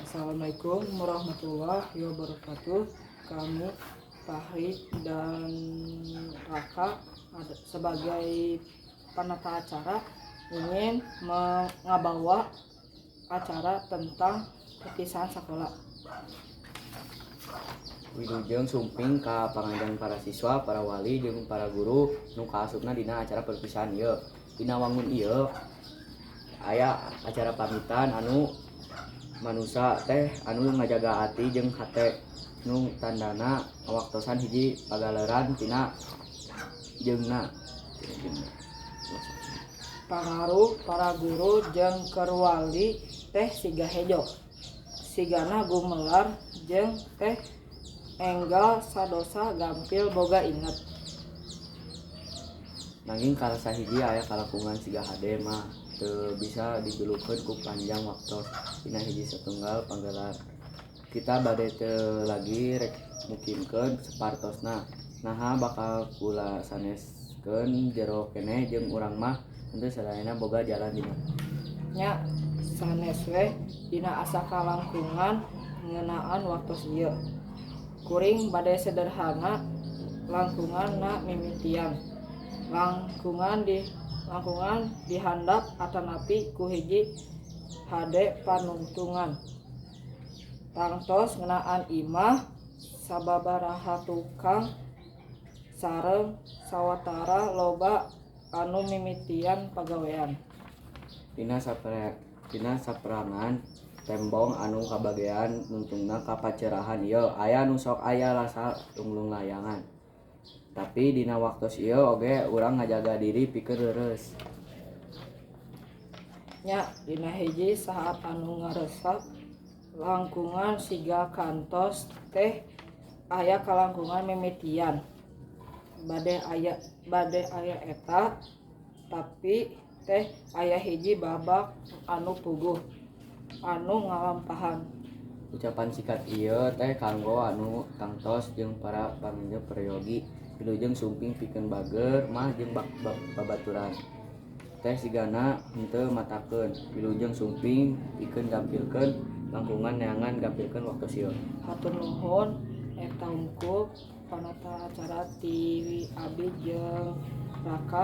Assalamualaikum warahmatullahi wabarakatuh. Kami Fahri dan Raka sebagai penata acara ingin mengabawa acara tentang perpisahan sekolah. Wilujeng sumping ka panganjang para siswa, para wali jeung para guru nu kaasupna dina acara perpisahan ieu. Dina wangun ieu aya acara pamitan anu manusa teh anu ngajaga ati jeung hate nu tandana ngawaktosan hiji pagaleran tina jeungna. Pangaruh para guru jeung keur wali teh siga hejo. Sigana gumelar jeung teh enggal sadosa gampil boga inget. Nanging salah sahiji aya kalangkungan siga hade mah teu bisa digeluhkeun ku panjang waktos dina hiji satunggal panggelar. Kita bade teu lagi rek mukimkeun sapartosna. Naha bakal kula saneskeun jero keneh jeung urang mah henteu sadayana boga jalan dina. Nya, sanes we dina asa kalangkungan ngeunaan waktos ieu. Kuring bade sederhana langkungan na mimitian. Langkungan dihandap atanapi ku hiji hade panungtungan. Tangtos ngeunaan imah, sababaraha tukang sareng sawatara loba anu mimitian pagawean. Dina saperangan tembong anu kabagean nungtungna ka pacerahan ieu aya nu sok aya rasa lunglung layangan. Tapi dina waktos ieu oge urang ngajaga diri pikeun reureus. Nya, dina hiji saat anu ngaresep langkungan siga kantos teh aya kalangkungan mimitian. Bade aya eta, tapi teh aya hiji babak anu puguh anu ngalampahan. Ucapan sikat ieu teh kanggo anu tangtos jeung para panginjem peryogi. Wilujeng sumping pikeun bager mah jeung babaturan teh sigana henteu matakeun. Wilujeng sumping pikeun gampilkeun langkungan neangan gampilkeun waktos ieu. Hatur nuhun, eta hungkul panata acara ti abi jeung Raka.